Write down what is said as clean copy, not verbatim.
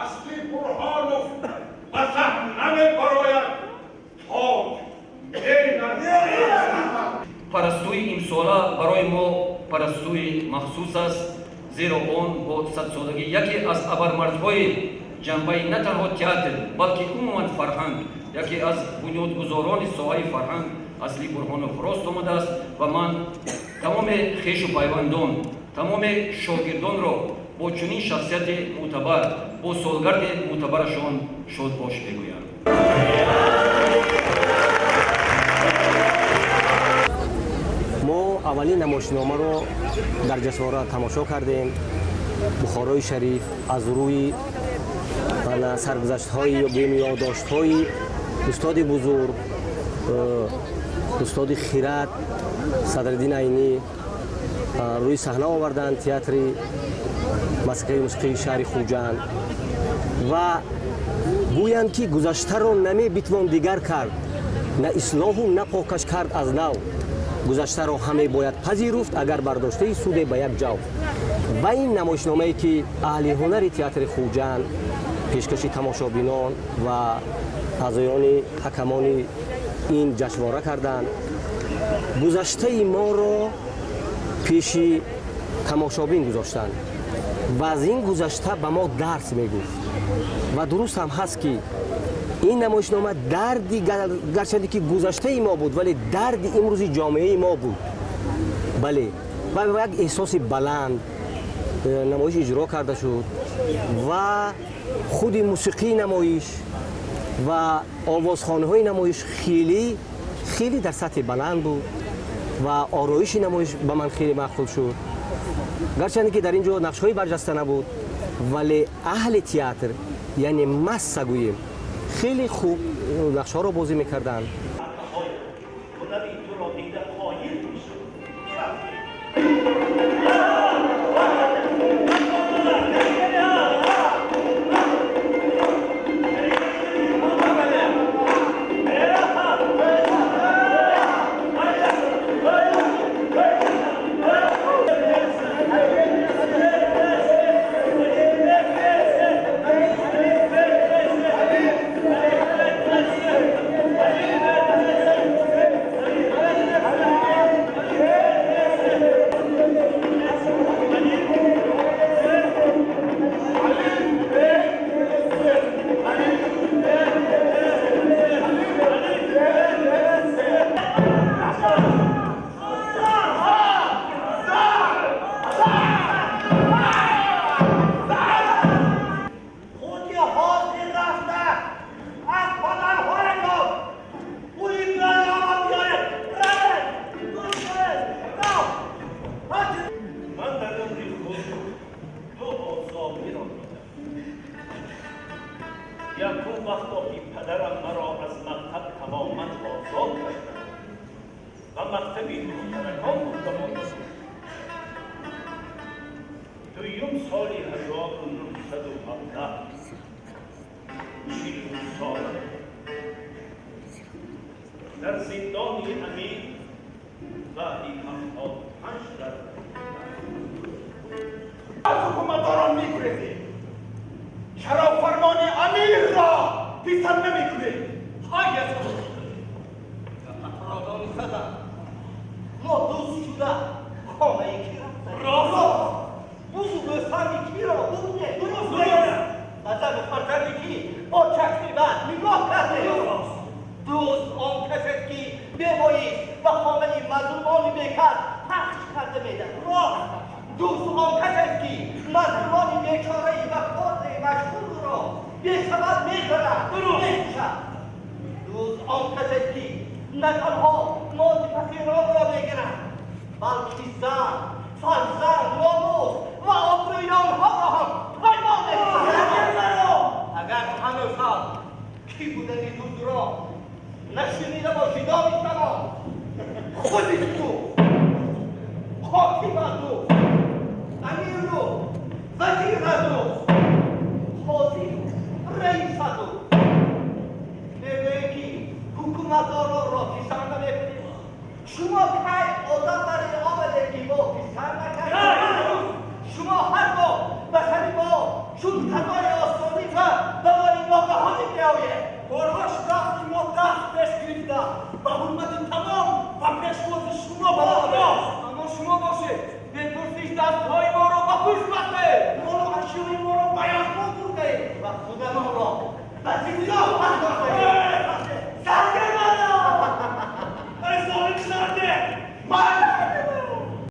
Асли Бурҳонов ба саҳна мебарояд, тоҷ меназад. Парастуи имсола барои мо парастуи махсус аст, зеро он бо садсолагӣ яке аз абармардҳои ҷанбаи на танҳо театр, балки умуман фарҳанг, яке аз бунёдгузорони соҳаи фарҳанг Асли Бурҳонов рост омадааст ва ман тамоми хешу пайвандон, тамоми шогирдонро бо чунин шахсияти мӯътабар, бо солгарди мӯътабарашон шодбош мегӯям. Мо аввалин намоишномаро дар ҷашнвора тамошо кардем. Бухорои шариф аз рӯи саргузаштҳои ё гӯем ёддоштҳои устоди бузург, устоди хирад Садриддин Айнӣ рӯи саҳна оварданд театри масхаи мусиқии шаҳри Хуҷанд ва гӯянд, ки гузаштаро намебитвон дигар кард, на ислоҳу на покаш кард аз нав. Гузаштаро ҳаме бояд пазируфт, агар бардоштаи суде ба як ҷав. Ва ин намоишномае, ки аҳли ҳунари театри Хуҷанд пешкаши тамошобинон ва аъзоёни ҳакамони ин ҷашнвора карданд, гузаштаи моро пеши тамошобин гузоштанд ва аз ин гузашта ба мо дарс мегуфт. Ва дуруст ҳам ҳаст, ки ин намоишнома дарди, гарчанде ки гузаштаи мо буд, вале дарди имрӯзи ҷомеаи мо буд. Бале, ва як эҳсоси баланд намоиш иҷро карда шуд ва худи мусиқии намоиш ва овозхонаҳои намоиш хеле хеле дар сатҳи баланд буд ва ороиши намоиш ба ман хеле маъқул шуд. Гарчанде ки дар ин ҷо нақшҳои барҷаста набуд, вале аҳли театр, яъне масса гӯем, хеле хуб нақшҳоро бозӣ мекарданд. Ҳунари туро дида қоил мешавам. Худи ҳозир рафта аз падарҳоятон пули миёнаро биёред. Равед, гӯш рав. Ман дар умри худ ду озодиро дидам. Якум, вақто ки падарам маро аз мактаб тамоман озод карда ва мактаби духтаракон бурда монда буд. Дуюм, соли 1917, 40 сола, дар зиндони амир баъди 75 дар Аз ҳукуматдорон мегурезед? Чаро фармони амирро писанд намекунед? Ҳай аз рафтани сазам мо дузд шуда хонаи ки рафтем? Рост, бузу гӯсфанди киро бурдем? Дуруст, ба зану фарзанди ки бо чашми бад нигоҳ кардем? Дузд он касест, ки бебоист ба хонаи мазлумони бекас пахш карда медаҳад. Рост, дузд он касест, ки мазлумони бечораи ба кори машғулро бесабаб мезанад, мекушад. Дузд он касест, ки на танҳо моли фақиронро мегирад, балки зан, фарзанд, номус ва обрӯи онҳоро ҳам поймол мекунад. Агар ҳанӯз ҳам кӣ будани дуздро нашунида бошӣ, донистамон худи ту, ҳокима дузд, амиру вазира дузд, қозию раиса дузд. Мегӯем, ки ҳукуматдоронро писанд намекунем. Шумо кай одам барои омаде, ки мо писанд накардем? Шумо ҳар гоҳ ба сари мо чун қазои Ва худамонро ба зиндон андохтаем.